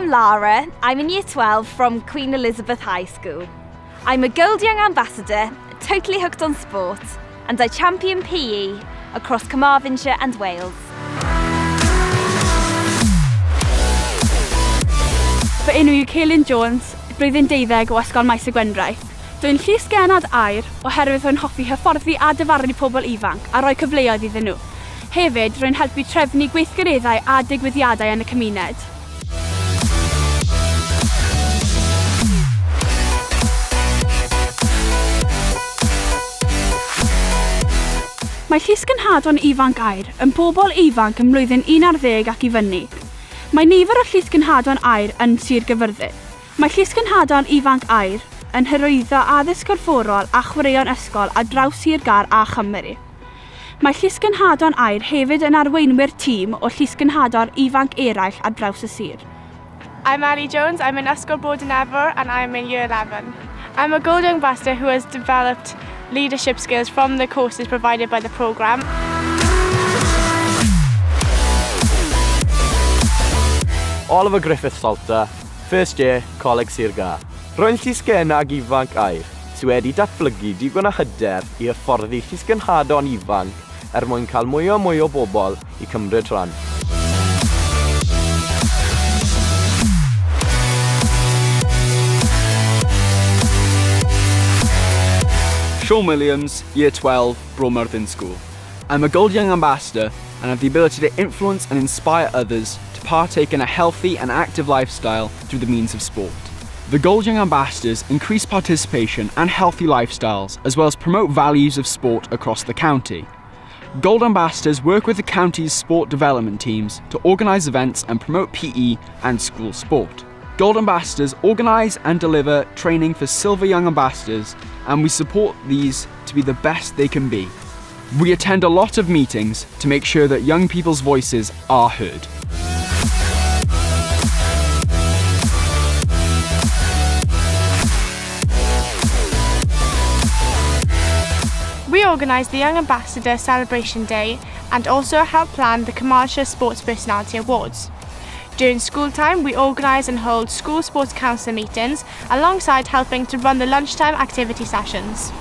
I'm Lara. I'm in Year 12 from Queen Elizabeth High School. I'm a Gold Young Ambassador, totally hooked on sport, and I champion PE across Carmarthenshire and Wales. Fy enw yw Kaelin Jones, blwyddyn deuddeg o Ysgol Maes y Gwendraeth. Dwi'n llys-gennad aur oherwydd rwy'n hoffi hyfforddi a dyfarnu pobl ifanc a rhoi cyfleoedd iddyn nhw. Hefyd, rwy'n helpu trefnu gweithgareddau a digwyddiadau yn y cymuned. Mae Llysgenhadon Ifanc Aur yn bobl ifanc ym mlwyddyn 11 ac i fyny. Mae nifer o Llysgenhadon Aur yn Sir Gaerfyrddin. Mae Llysgenhadon Ifanc Aur yn hyrwyddo addysg corfforol a chwaraeon ysgol ar draws Sir Gâr a Chymru. Mae Llysgenhadon Aur hefyd yn arweinwyr tîm o Llysgenhadon Ifanc eraill ar draws y sir. I'm Ali Jones, I'm in Ysgol Bro Dinefwr and I'm in Year 11. I'm a Gold Young Ambassador who has developed leadership skills from the courses provided by the programme. Oliver Griffith Salter, First Year, Coleg Sir Gâr. Rwy'n llysgennad ifanc aur sydd wedi datblygu digon o hyder i hyfforddi llysgenhadon ifanc er mwyn cael mwy a mwy o bobl i cymryd rhan. Sean Williams, Year 12, Bro Myrddin School. I'm a Gold Young Ambassador and have the ability to influence and inspire others to partake in a healthy and active lifestyle through the means of sport. The Gold Young Ambassadors increase participation and healthy lifestyles, as well as promote values of sport across the county. Gold Ambassadors work with the county's sport development teams to organise events and promote PE and school sport. Gold Ambassadors organise and deliver training for Silver Young Ambassadors, and we support these to be the best they can be. We attend a lot of meetings to make sure that young people's voices are heard. We organised the Young Ambassador Celebration Day and also helped plan the Carmarthenshire Sports Personality Awards. During school time, we organise and hold school sports council meetings alongside helping to run the lunchtime activity sessions.